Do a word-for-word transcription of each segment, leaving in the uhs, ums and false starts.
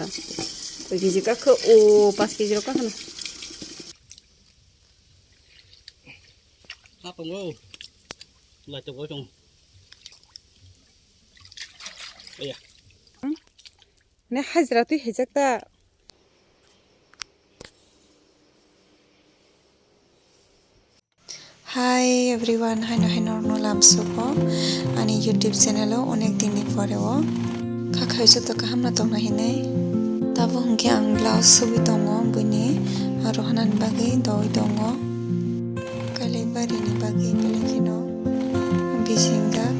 Koi kg kakho o, paanch kg rok kakhano. Hapungo. Lai to goi tong. Iya. Ne hajra twi hejak ta. Hi everyone, haino haino no lamsuko ani YouTube channel o onek din ni pore o. Kha khai joto kaham no tongna hinwi. Tabo hwnkhe ang blouse sugwi tongo buini aro hanani bagwi doi tongo. Kailai bari ni bagwi belai kheno bisingjak.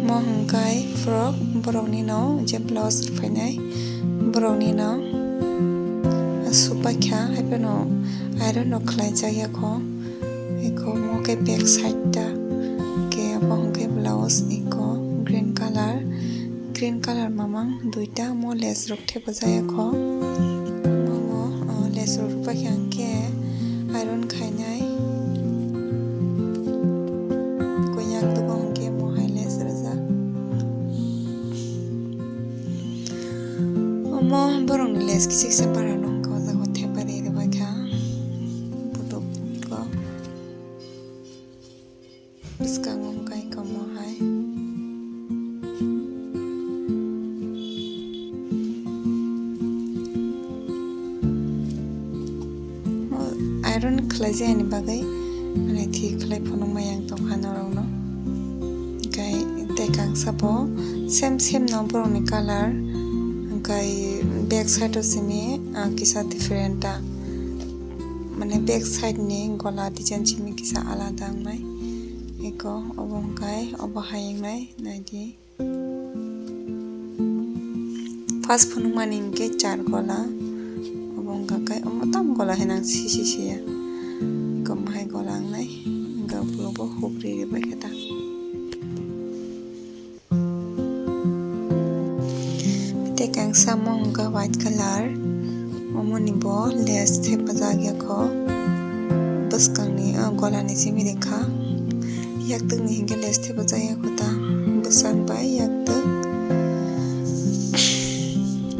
Mo hwnkhe frock borok ni no je blouse rwphainai borok ni no. Supaikha haiphano iron no khlai jak ya kho. Eko mo khe back side ta. Ke abo hwnkhe blouse eko green colour. Green colour mamang duita mo lace rok thepajak ya kho. Mo, mo, o, lace rok rwpaikha hwnkhe iron khainai. Ko yak dugo hwnkhe mo hai lace rwjak. Omo borokni lace kisiksa para nung kha, o jaga o thepari rwbaikha. Bwskango hwnkhe kamo hai. Iron khlaijak ani bagwi, mane, thik khlai phunukma yang tongkha norokno. Hwnkhe tei kangsa bo same same no borokni colour, hwnkhe back side o simi, ah, kisa different ta. Mane back side ni gola design simi kisa alada wngnai. Eko obo hwnkhe obo hai wngnai, naidi. First phunukmani hwnkhe char gola. Obo wngkha khe omo tam gola hinang sisi siya. Eko omo hai gola wngnai. Hwnkhe ukulukgo hukri ribaikhe ta. Tei kangsa omo hwnkha white colour, omoni bo lace thepajak ya kho. Bwskangni, ah, golani simi rikha. Yaktwkni hinkhe lace thepajak ya kho ta. Bwsang bai yaktwk.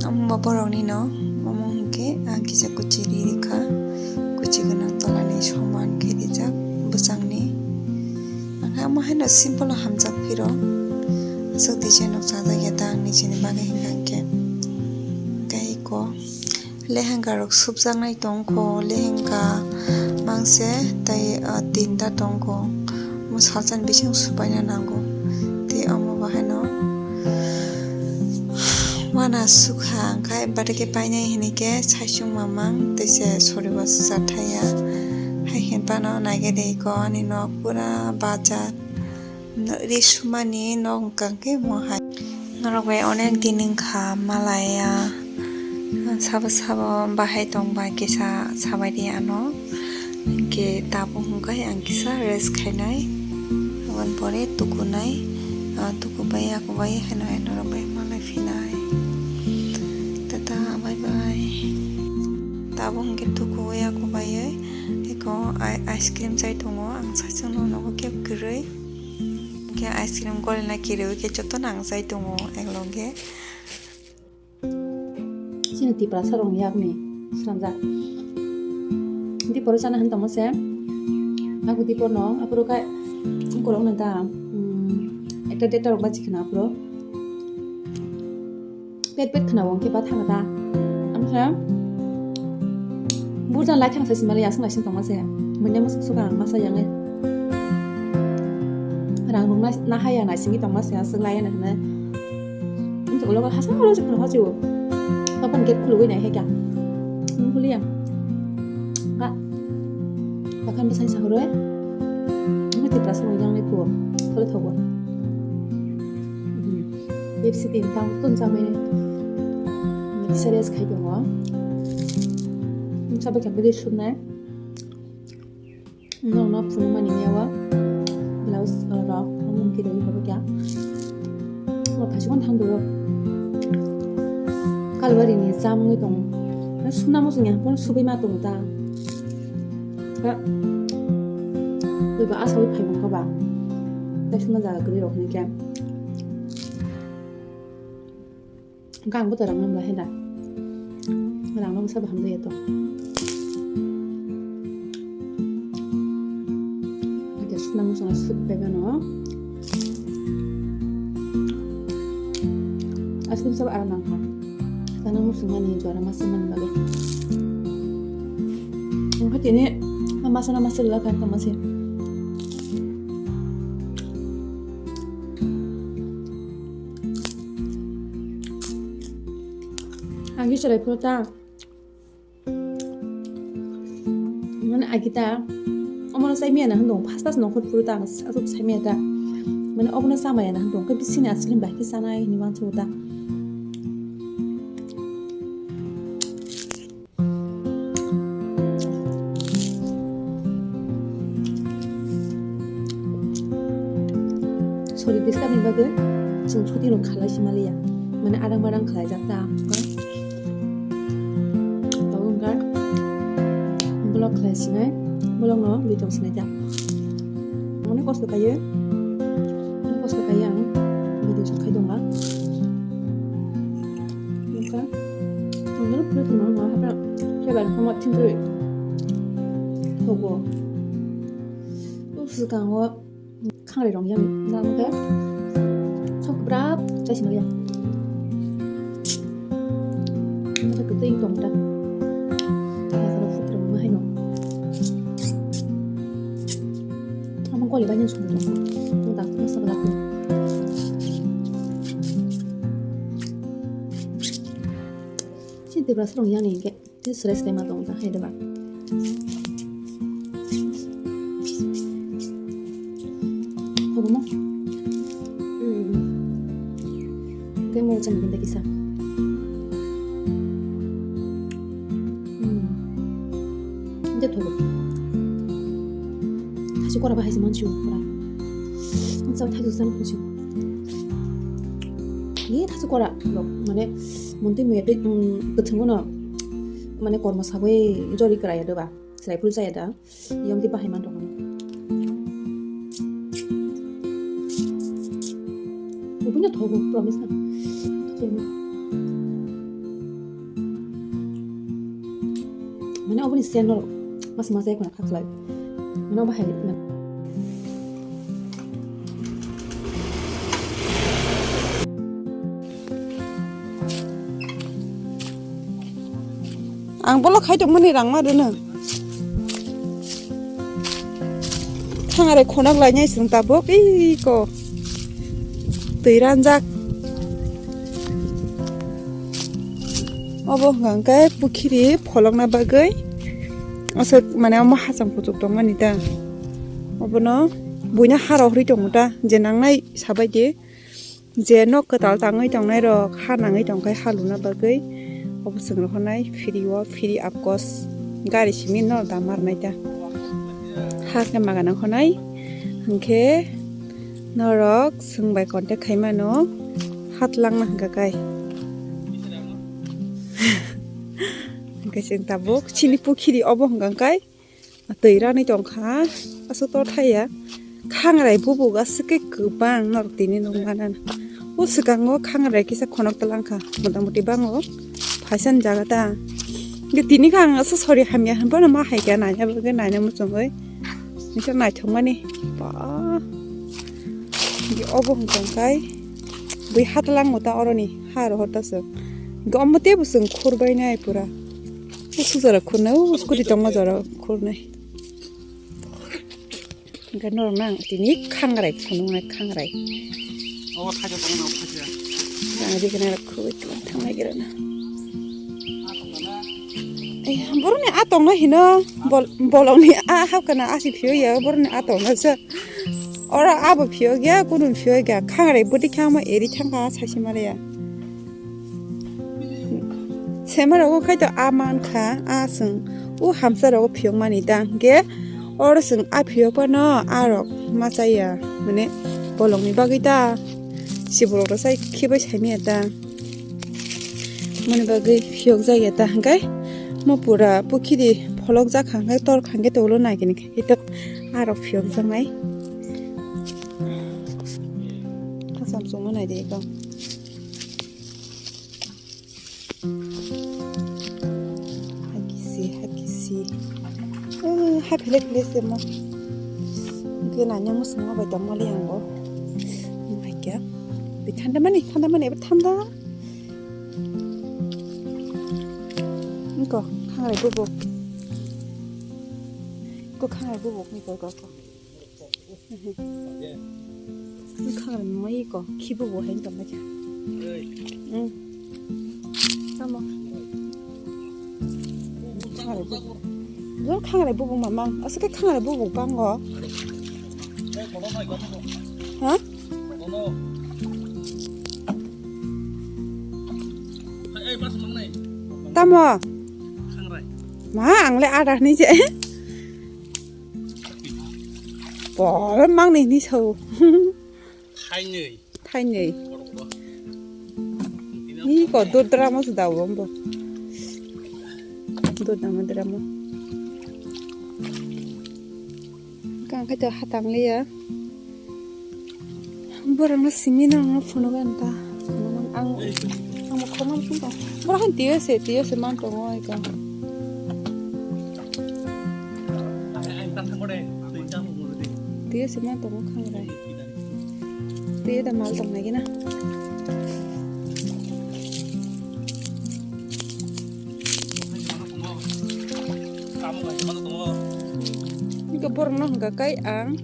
Omo borokni no, omo hinkhe, ah, kisa kuchi ri rikha. Kuchi gwnang tolani soman khe rijak bwsangni. Ang khe omo haino simple no hamjak phiro. Aswk design rok chajak ya ta ang nijini bagwi hwnkha hwnkhe. Tei eko lehenga rok subjaknai tongkho, lehenga mangse tei, ah, tinta tongkho. Omo salsa ni bising subaina nango. Tei omo bahaino wana sukha hwnkhe bade khe painai hinwi khe saichung mamang tei se soribo susa thaiya. Hai hinphano naikhe de eko ani nok pura bajar. Ri sumani nok wngkha khe mo hai. Norok bai onek din wngkha malaya. Sabo sabo bahai tong bai kisa sabai di ano. Hinkhe tabuk hwnkhe ang kisa rest khainai. Aboni pore tukunai. Ah, tukubai yakubai haino hai norok bai malai phinai. Tata bye bye. Tabuk hwnkhe tukubai yakubaiwi eko i-, ice cream chai tongo. Ang saichung nogo kebo kwrwi. Hwnkhe ice cream golina kiriwi khe jotono ang chai tongo ekloge. Chini Tiprasa rokni yakni swnamjak. Dipor chana han tongma se. Aku dipor no, aphuru khe, ukorok no da, um, ekta data rok bachi khna aphuru. Pet pet khna wng khe ba thang da. Amkhe, burja lai thang sa simali aswk naising tongma se. Manya mwsuk suka ang masa yang e. Rang rung na, na haya naisingwi tongma se aswk lai ya na hwnwi. Wngkha ulo hasa ulo se kheno hachio. Topon gate khulugwi nai hai kha. Wng huliya. Ka. Takhan bwsai sahoro. Wngkha Tiprasa wng yang nai phuo. Kholo thogo. Lipstick tang tun jamai nai. Serious khai tongo. Sabai kha bwlwi suknai. Nokno phunukmani yawa blouse rok omo hwnkhe rwi hobo kya. Omo phaisukno thang doro. Kalwari ni chamungwi tongo. Na suna muchung ya phone subui ma tongo ta. Ka. Twibo asawi phai mangkha ba. Tai suna jaga kwrwi rok hwnwi khe. Hwnkhe ang bo toirok nang bo heda. Rang no bwsa bo hamjak ya to. Ake suna muchung sut bai bano. Ice cream sabo aram nang kha. Sana muchung mani jora masa mani bagwi. Ang kha tini masa na masa la kha tama se. Ang ki chwrai phuru ta. Mane agita omono sai miya na hwndong, phas phas nongkhor phuru ta ang aswk sai miya ta. Mane obono chamaya na hwndong, khe bisini ice cream bai khe chanai hinwi uansukgo ta. Sorry, disturb ni bagwi chwng chuti rok khalai si maliya. Mane adang badang khalai jak ta. Tabuk wngkha vlog khlai sinai, vlog no video sinai ta. Mane kosto kaiye, mane kosto kaiye ang video song khai dongla. Wngkha ang doro phuru tongma wngkha hapra flavor khe ma thintwi thogo. O swkango. Khangrwi rong yang nang khe sok bwrap chai sima ya. Nang khe kwtwi tong ta. Nang khe phutrang ma haino. Amo goli bai nang song tong. Tong ta ma sa bwlak. Sini tebra srong yang ni khe. Tei swrai swrai ma tongo ta hai da ba. Hobo mo? Hmm. Tei mo chang ganda kisa. Hmm. Tei thogo. Thasu kora ba hai se mansi kora. Ang sa thasu sam kusi. Ye thasu kora. Mane Monti muya tei, um, kwthwngo no, mane, kormo sagwi jori kwraya doba, chwrai phuru chaya da, yong tei bahai man rok. Ubui no thogo, promise no. Thogo. Mane, oboni sen no mas mas ekho na khaklai. Mane, bahai na. Ang bolo khai tongmani rang ma rwno. Thangare khonok lainai chwng tabuk iko twi ranjak. Obo hwnkha hwnkhe pukhiri pholokna bagwi aswk mane omo hacham kuchuk tongmani ta. Obono buino ha rohorwi tongo ta je nangnai sabaidi. Je nok kwtal tangwi tongnai rok ha nangwi tongkhai ha luna bagwi obo chwng rohornai free o, free of cost gari simi nw da marnai ta. Ha khe maga nang khonai hwnkhe norok chwng bai contact khai mano ha twlangna hwnkha kai. Hwnkhe chwng tabuk chini pukhiri obo hwnkha kai. Twi ranwi tongkha, aswk tor thaya. Khangrai bubuk aswk khe kwbang norok tini nukmana. O swkango khangrai kisa khonok twlangkha, motamoti bango phaisa ni jaga ta. Hwnkhe tini khe ang aswk sori hamya hinphano ma hai khe naina bagwi naina muchungwi. Nisa naithokmani. Ba. Hwnkhe obo hwnkha kai bui ha twlango ta oroni ha rohor ta se. Hwnkhe omo teibo chwng khurbainai pura. O sujara khurna, o scooty tongma jora khurnai. Hwnkhe norok nang tini khangrai phunuknai khangrai. Obo thaisa tongna, obo thaisa. Ang rikna rok khurui tongma thangnai girana. Ai, boroni a tongna hino, bol-, bolongni a hapkana asi phiyok ya, boroni a tongna se. Oro abo phiyok ya, kunun phiyok ya, khangrai bwtwi khama eri thangkha saisi maliya. Sema rogo khai to a man kha, a chwng o hamsa rogo phiyok mani ta, hwnkhe oro chwng a phiyok phano a rok ma chaya, mane bolong ni bagwi ta, siborok rok sai khibai sai manya ta, mani bagwi phiyok jak ya ta, hwnkhe mo pura pukhiri pholok jak kha, hwnkhe tor kha, hwnkhe tolo nai khe ni khai to a rok phiyok jak nai. Hacham chwng ma nai de eko. Hai philip philip se mo. Ke nanya mo sima bai tong mali ang bo. Mai kya. Bi thanda mani, thanda mani, bi thanda. Ko khangrai bubuk. Ko khangrai bubuk ni ko ko. Khangrai mai ko khibu bo hai tong kha. Tamo. Khangrai bubuk. Jor khangrai bubuk mamang. Asa ke khangrai bubuk bango. Ha? Tamo. Ma ang le ada ni je. Bol mang ni ni so. Thainwi. Thainwi. Ni ko dudra mo suda bo. Dudra mo dra mo. Kang khaito hatang liya. Borokno simi no ang phunuk an ta. Ang ang khorang phunuk. Borok han tiyo se tiyo se man tongo ai ka. Tiyo se man tongo khangrai. Tiyo da mal tong nai gina. Iko borok no hwnka kai ang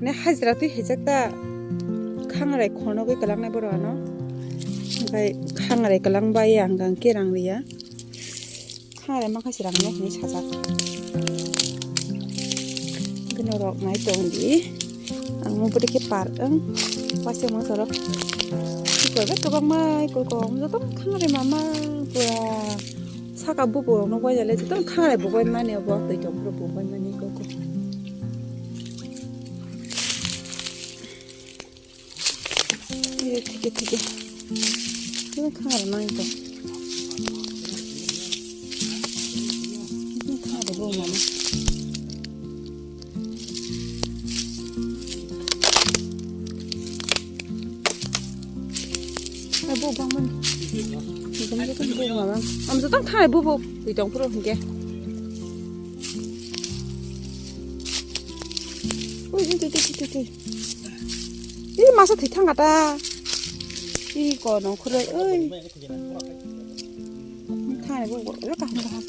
ne hajra twi hejak ta khangrai khonogwi kwlangnai borok ano hwnkhai khangrai kwlang bai ang gang kerang riya khangrai mankha se rang no hwnwi sajak bini rok nai tong di. Ang mo bwdike par ang waisa masa rok. Koi ba kwbangma koi kong joto khangrai mama pura saka bubu rok no bai jale joto khangrai bo bai mani obo twi tong pura bo bai mani koi kong. Thike thike. Joto khangrai mani to. Khangrai bo mani. Ai, bo bang man. Bang je kan bo bang. Am jotong khai bo bo. Ui tong pro hingke. Ui, ui, ui, ui, ui, ui. Ih, masa thwi thang ata. Ih, ko nongkhoroi, oi. Thai bo bo, ro kaham kaham.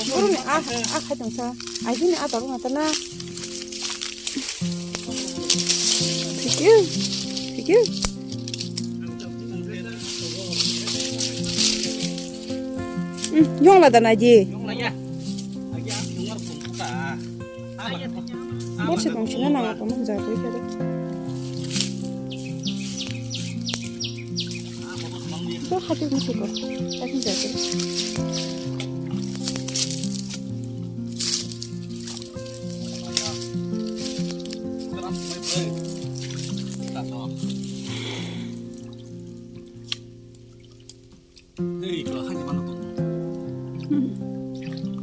Boroni a, a khai tongsa. Aibini a toro mata na. Thank you. Thank you. Hmm, yong la da na ji. Borsi tong sina nang ako nang jagui kado. Bo hati musi ko. Hati jagui.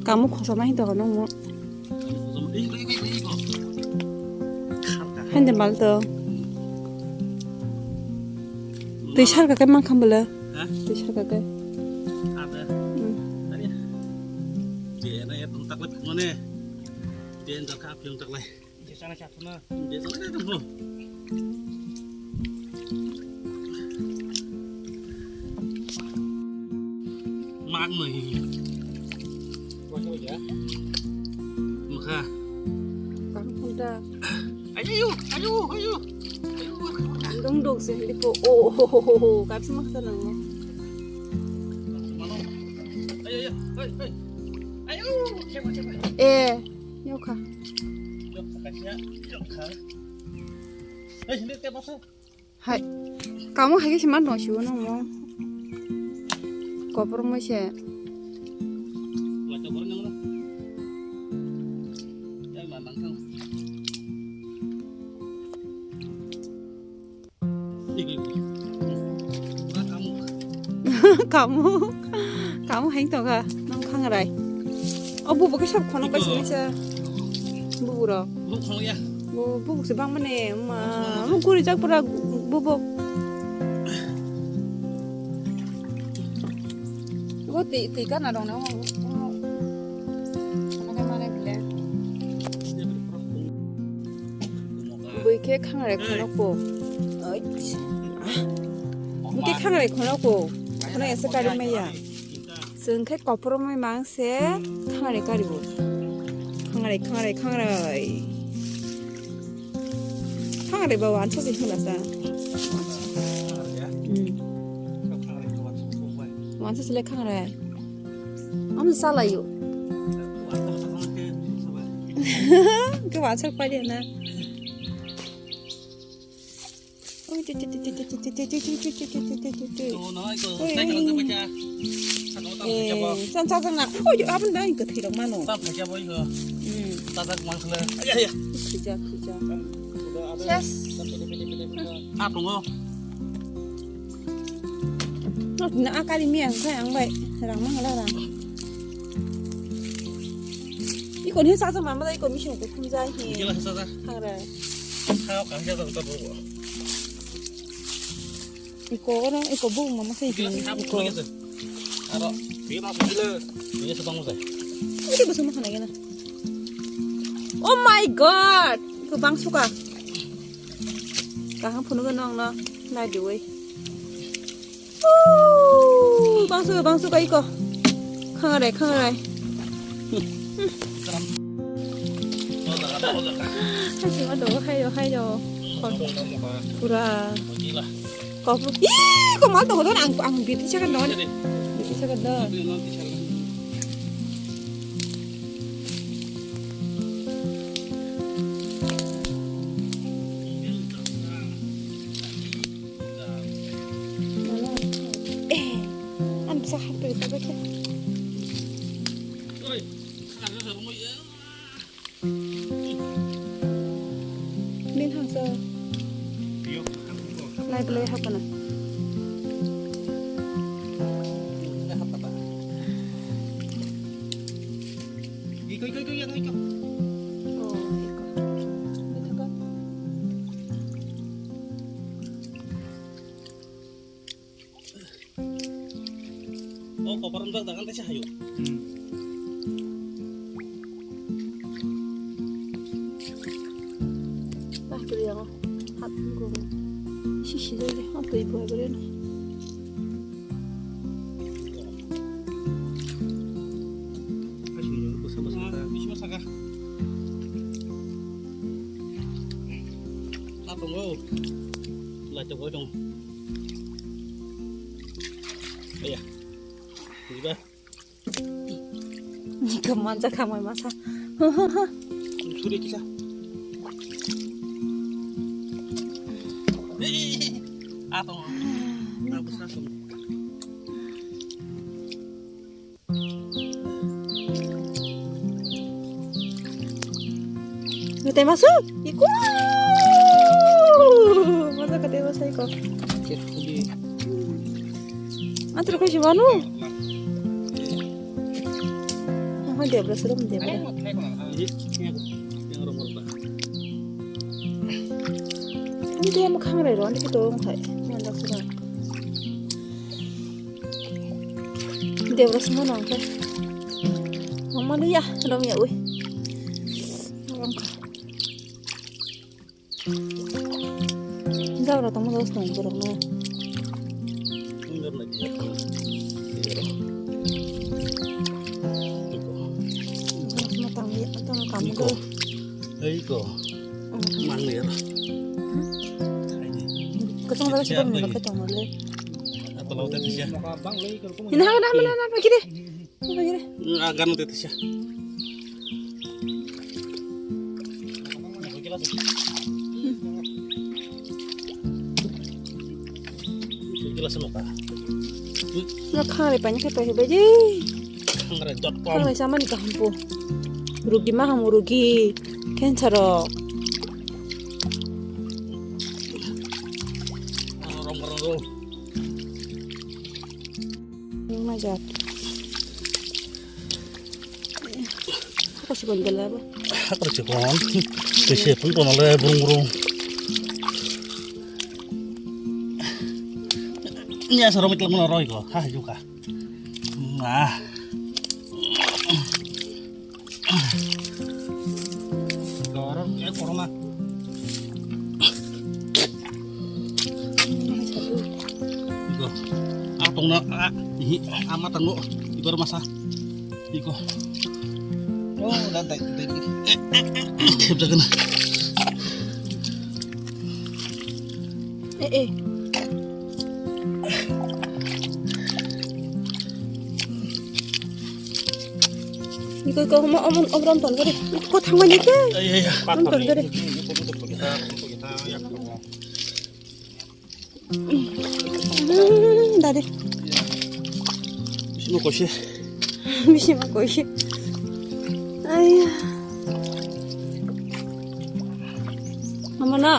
Kamu khosoma hin toko nung mo. Hande mal to. Twi sar ka kai mang kham bela. Twi sar ka kai. Mak no hi. Mukha. Tang phunta. Ayo, ayo, ayo. Dong dong se hindi po. Oh, oh, oh, oh, oh. Kapsi maksa nang. Ayo, ayo, ayo, ayo. Ayo, kema, kema. Eh. Yokha. Yokha, yokha. Eh, hindi, kema, kema. Hai. Kamu hai se man dong sibo nang mo. Kopor mo se. Kamu, kamu hai tong kha, nang khang rai. O bubu khe sab khono kaisa kaisa bubu rok. Bubu khonok ya. Bu, bubu se bang mane ma, mu guri jak pura bubu. Twi, twi kana rong no. Mane, mane bile. Bui khe khangrai khonok po. Ai. Bui khe khangrai khonok po. Khonok ese kari maya. Chwng khe koporomwi mang se khangrai kari bo. Khangrai, khangrai, khangrai. Khangrai ba wansa se hwnla sa. Hmm. Wansa se le khangrai. Am salayo. Ke wansa pai de na. Oi, tui, tui, tui, tui. Oi, oi. Eh, chan, chan, chan, na. Oi, abang dah ikut hilang mana? Hmm. Kerja, kerja. Yes. Ah, tunggu. Na akali mi ang kai ang bai rang mang la rang. Iko ni sa sa mama iko mi shong ko thum jai hi. Gila sa sa. Thang ra. Kha ka sa sa ta bo. Iko no iko bu mama sai hi. Iko. Aro. Bi ma sa le. Ni sa tong sa. Ini bu sama kana gana. Oh my god. Iko bang suka. Kaham phunu ga nong no. Nai duwe. Ooh, bangsu, bangsu kai ko. Khangarai, khangarai. Hachima do, hayo, hayo. Pura. Kopu. Ih, ko mal to hodon ang, ang biti chakan don. Biti chakan don. Eh, ang bisa hampir itu baca. Min hangsa. Lai belai hapana. Iko, iko, iko, iko, iko. Oh, iko. Iko ka. Oh, koporom jak dagan tesa hayo. Hmm. Bah, kiri yang hat gong. Sisi deh, apa ibu apa ni? Bisma saka. Apa ngo? Lah coba dong. Iya. Diba? Ni keman cakap mai masa. Suri kisa. Apa? Apa sasung? Ngetai masuk, iku. Masa kata masa iko. Antro kau si manu. Mama dia berasa dong dia berasa. Ini yang rumah. Ini dia mau kamera doang, kita orang kayak. Ini anda sudah. Debra sima nang khe. Mama liya, rom ya ui. Rom kha. Jabra tamo dos tong borok na. Borok na tang ya, tang kamu ko. Hei ko. Mang ya. Kacang tadi sudah nih, kacang tadi. Apa lautnya sih ya? Ini apa, apa, apa, apa, gini. Agan te tisa. Gila sama ka. Lo khare pani khe pai bai di. Khangre dot com. Khangre samani kaham po. Rugi ma ham rugi. Cancer rok. Rom rom rom. Majak. Hako sikon bela bo. Hako sikon. Kese pun kono le burung burung. Ini asal romit lemon roi ko. Ha juga. Ah. Dorong kayak korma. Iko. Ah, tongna, ah, ihi, ama tango, ibar masa. Iko. Oh, dan dai, dai. Khep jaga na. Eh, eh. Iko, iko, omo, omo, omo, rom ton gari. Iko, thangmani ke. Iya, iya. Rom ton gari. Hmm, dadi. Bising ma koise. Bising ma koise. Aiya. Mama na.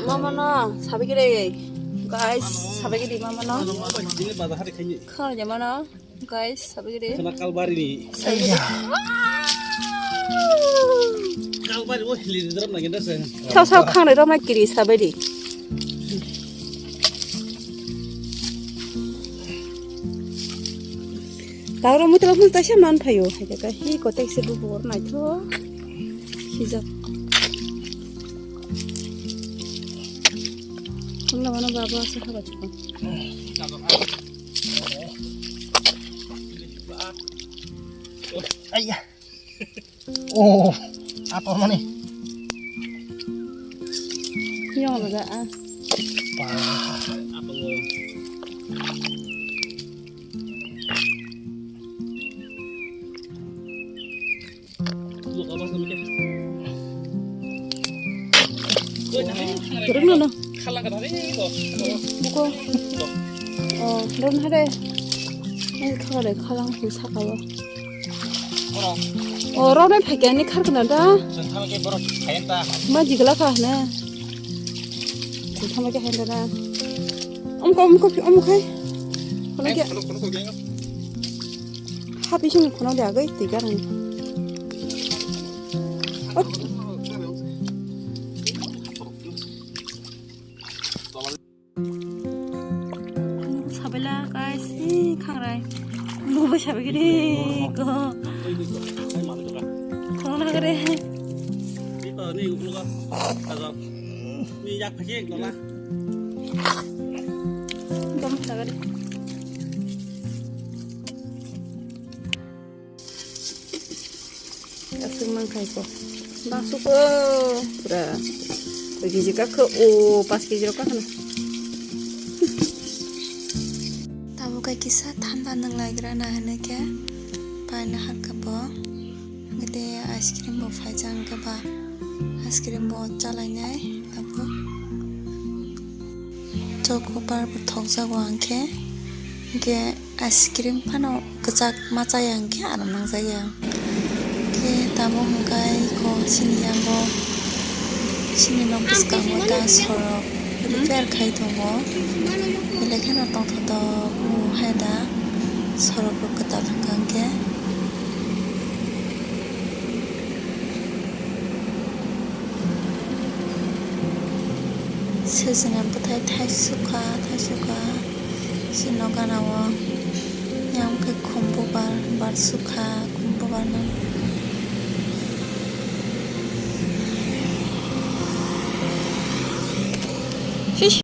Mama na, sabi kiri. Guys, sabi kiri mama na. Kha ya mana. Guys, sabi kiri. Kena kalbari ni. Sabi kiri. Kalbari, oh, hili drum lagi dah saya. Sao sao khang rai rok na kiri sabi di. Tawra mutra mutra sa man phayo. Hai ka hi kotek se bu bor nai tho. Hijak. Kung na mana baba sa haba chukon. Aiya. Oh, apa mana? Yang ada ah. Wah, apa lo? Lo apa sama dia? Lo jangan. Turun dulu. Kalang kata ini lo. Buko. Oh, don hade. Ini kagade kalang hu sakalo. Oro. Oh, rok nai phaikya ni khar kana da. Sentang ke borok khayan ta. Ma jigla kha hne. Sentang ke khayan ta da. Om ko, om ko, om khai. Kono kya? Kono, kono, kono, kono. Hapi sini kono de agai tiga ni. Oh. Sabela guys, eh, khangrai. Mobile sabai gede ko. Khorang na gede. Dom sa gede. Aswk man khai ko. Bang suko pura. Dui kg ka kho o, panch kg rok ka khana. Tabuk khe kisa thanda nang lai gra na hene khe paina har kha bo. Gede ice cream bo phai jang khe ba. Ice cream bo chalai nai tabuk. Choco bar bo thok jago ang khe. Hingkhe ice cream phano kwchak ma chaya hingkhe aro nangjakya. Hingkhe tabuk hwnkhe iko chini yango chini nok bwskango ta sorok repair khai tongo. Belai kheno tongthotok o hai da sorok rok kwtal hwnkha hwnkhe. Sejna bwthai thaisukha, thaisukha. Sino gana o yang khe khumbu bar, bar sukha, khumbu bar nang. Hish,